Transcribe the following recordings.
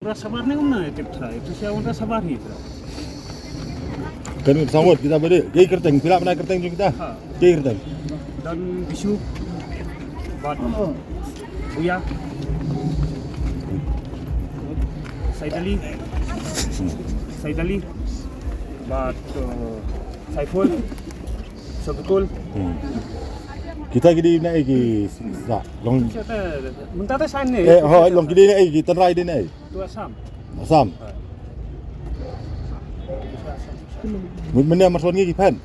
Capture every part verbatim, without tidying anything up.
Rasa bar ni umna itu try. Itu siapa rasa bar ni try. Kan sawat kita beri. Kaei kyrteng, phi lah mynta kyrteng jong kita. Ha. Kaei kyrteng. Dan Bisu. Bad Buya. Saidali. Saidali. Bad uh, Saiful. Sabukul. Hmm. Kita ki dei na ki sa long. Kita mynta ta sign ne. Eh, ho, long ki dei na ki tynrai dei na. Tu Assam. Assam. Mut mynne mar sawat ngi ki phan.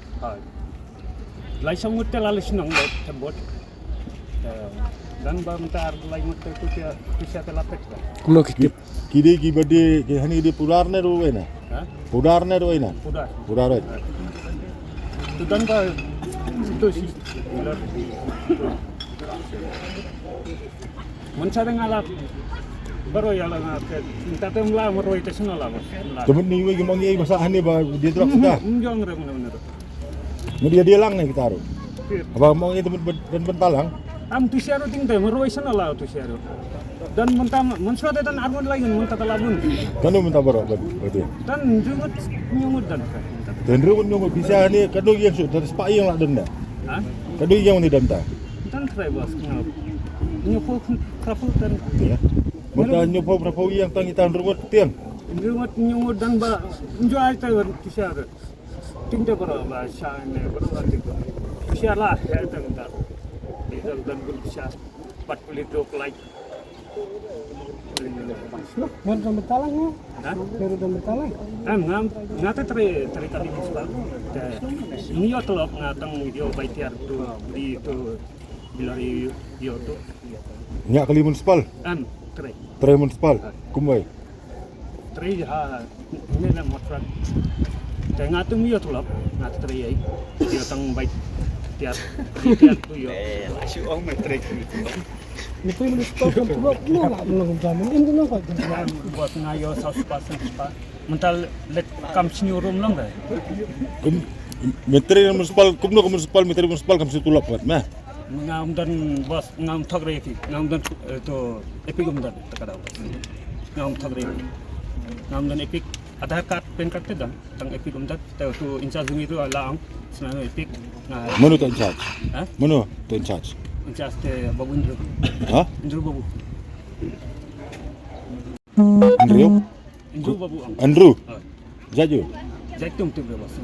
Lai sawat te la list nang bot. Dan ba mynta lai mut te tu sia te la pet. Kumno ki tip. Ki dei ki ba dei ki hani dei pudar ne ruh ena. Ha? Pudar ne ruh ena. Pudar. Pudar. Tu dan ba tu si. Mun sa dang alap. Baru ya la nga ke. Minta tem la meroi te sena la bos. Temen ni wei mong ei masa hani ba dia drop kita. Jong re mana mana. Ngi dia dia lang ne kita ru. Aba mong ei temen ben ben talang. Am tu siaru ting te meroi sena la tu siaru. Dan mynta mynta te dan arun lain mynta ta labun. Kan mynta baru berarti. Dan jungut nyungut dan. Dan jungut nyungut bisa ni kadu yang su dari sepak yang lah denda. Ha? Kadu yang ni denda. Dan try bos kenal. Nyupu krapu dan. Ya. Mynta nyupu krapu yang tang itan rungut tiang. Nyungut nyungut dan ba enjoy te tu siaru. Ting te baru ba sha ne baru ba ting. Siar lah ya te mynta. Dan dan bun siar. Pat kulit dok lai. Ngan dang bertalang ya? Ha? Baru dang bertalang. Em ngam ngate teri teri kali muspal. Te ngi yo telop nga tang yo bai tiar tu di tu bilari yo tu. Nya kali municipal. Em teri. Teri municipal. Kumbai. Teri ha. Ini na motrat. Te nga tu mio tulap nga tu teri ai. Yo tang bai tiar tiar tu yo. Eh, la shu ong mai teri. Ni tu mio tulap no la no kum jamin. Ini no ka. Buat nga yo saus pas pas. Mental let kam sini rum lang dai. Kum menteri municipal kumno kum municipal menteri municipal kam sini tulap buat mah. Nga umdan bos nga um thok rei ki nga umdan to epi umdan takada. Nga um thok rei. Nga umdan epi Aadhaar card, PAN card te dang tang epi umdan te tu in charge mi tu la ang sna epi. Mano tu in charge? Ha? Mano tu in charge? In charge te Babu Indru. Ha? Indru Babu. Indru? Indru Babu ang. Andrew. Jaju. Jaitum tu bos.